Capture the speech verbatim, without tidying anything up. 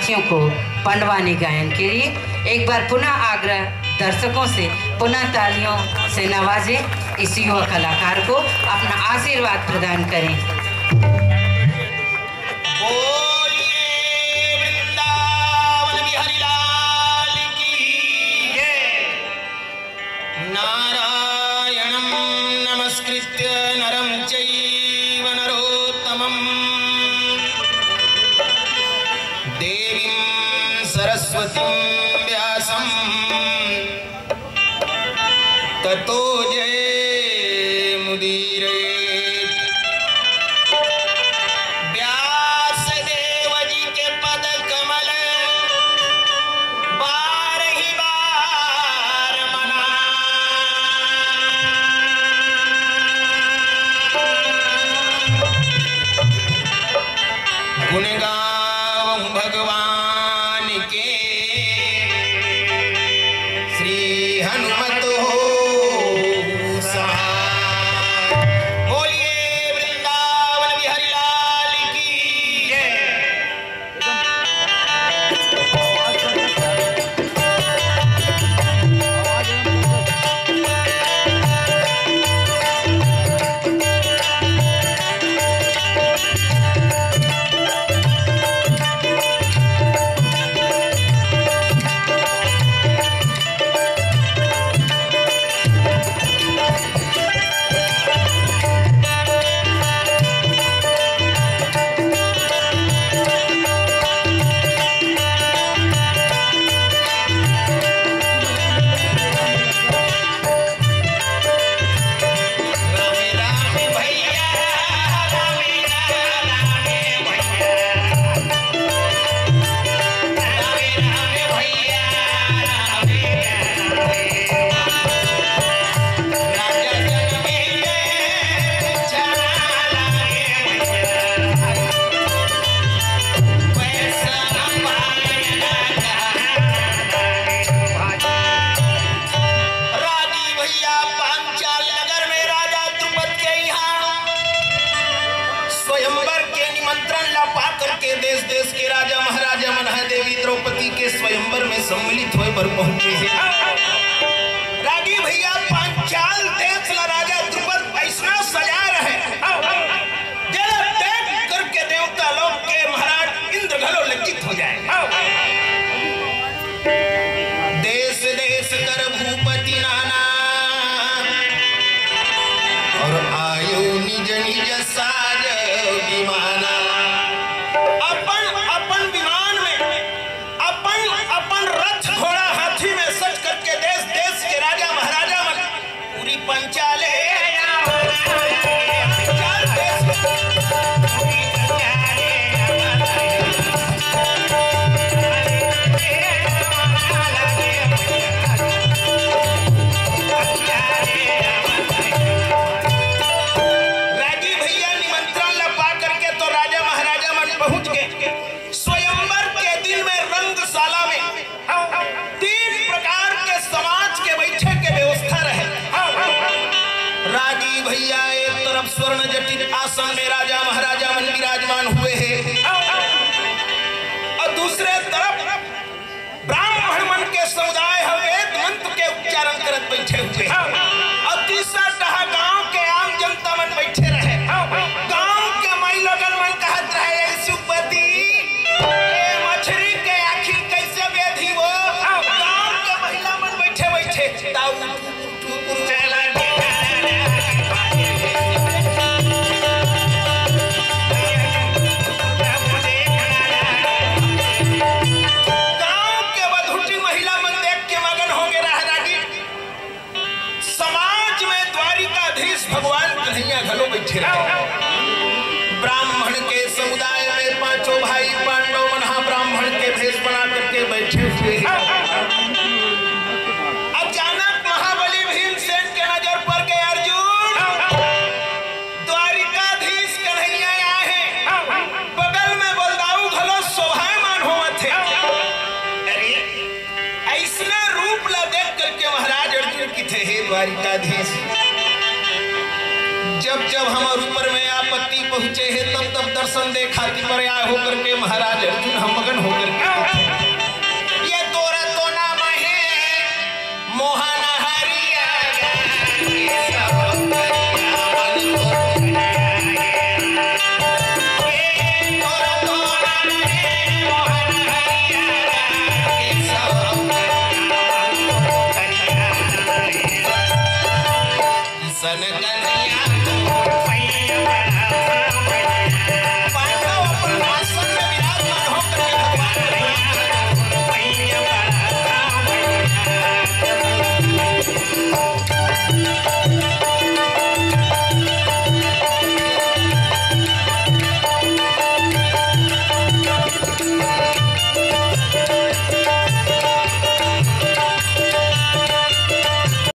को पंडवानी गायन के लिए एक बार पुनः आग्रह, दर्शकों से पुनः तालियों से नवाजें इस युवा कलाकार को, अपना आशीर्वाद प्रदान करें। बोलिए वृंदावन बिहारी लाल की जय। नारायणं नमस्कृत्य नरं चैव नरोत्तमम्। देवीं सरस्वतीं व्यासं ततो जयमुदीरयेत्। व्यास देव जी के पद कमल बारहि बार मना। गुण गावहु भगवान के, श्री हनुमत हो सहाय। बोलिए वृंदावन बिहारी लाल की जय। रागी भैया, पांचाल नगर में राजा द्रुपद के यहाँ स्वयंवर के निमंत्रण ला पा करके देश देश के राजा महाराजा मन ह देवी द्रौपदी के स्वयंवर में सम्मिलित होय बर पहुंचे हे। रागी भैया, पांचाल देश ला राजा द्रुपद अइसना सजा रहे, जेला देख करके देवता लोग के महाराज इंद्र घलो लज्जित हो जाए। देश देश कर भूपति नाना, और आयो निज निज साज विमाना। अपन अपन विमान में, अपन अपन रथ घोड़ा हाथी में सज करके देश देश के राजा महाराजा मन पूरी पंचाले रागी भैया निमंत्रण ला पा करके तो राजा महाराजा मन पहुंच गए। स्वयंवर के दिन में रंगशाला में तीन प्रकार के समाज के बैठे के व्यवस्था रहे। रागी भैया एक तरफ स्वर्ण जटित आसन में राजा महाराजा मन विराजमान हुए हैं, और दूसरे तरफ ब्राह्मण मन के समुदाय ह वेद मंत्र के उच्चारण करत बैठे हुए हैं, और तीसरा डहा गांव के आम जनता मन बैठे रहे। गांव के माई लोगन मन कहत रहे, "ए सुपति, ए मछरी के आँखी कैसे बेधी वो?" गांव के महिला मन बैठे बैठे दाऊ गांव के बधुटी महिला मन देख के मगन हो गे रहा रागी। समाज में द्वारिकाधीश भगवान कन्हैया घलो बैठे रहे। ब्राह्मण के समुदाय में पांचों भाई पांडव मन हा ब्राह्मण के भेष बना करके बैठे हुए हैं। अचानक महाबली भीमसेन के नजर पर गए, अर्जुन, द्वारिकाधीश कन्हैया आए हैं। बगल में बलदाऊ घलो शोभायमान होवत हे। अरे, अइसना रूप ला देख करके महाराज अर्जुन किथे, "हे द्वारिकाधीश, जब जब हमर ऊपर में आपत्ति पहुंचे हे, तब तब दर्शन दे खातिर पर्याय होकर के महाराज अर्जुन हम मगन होकर के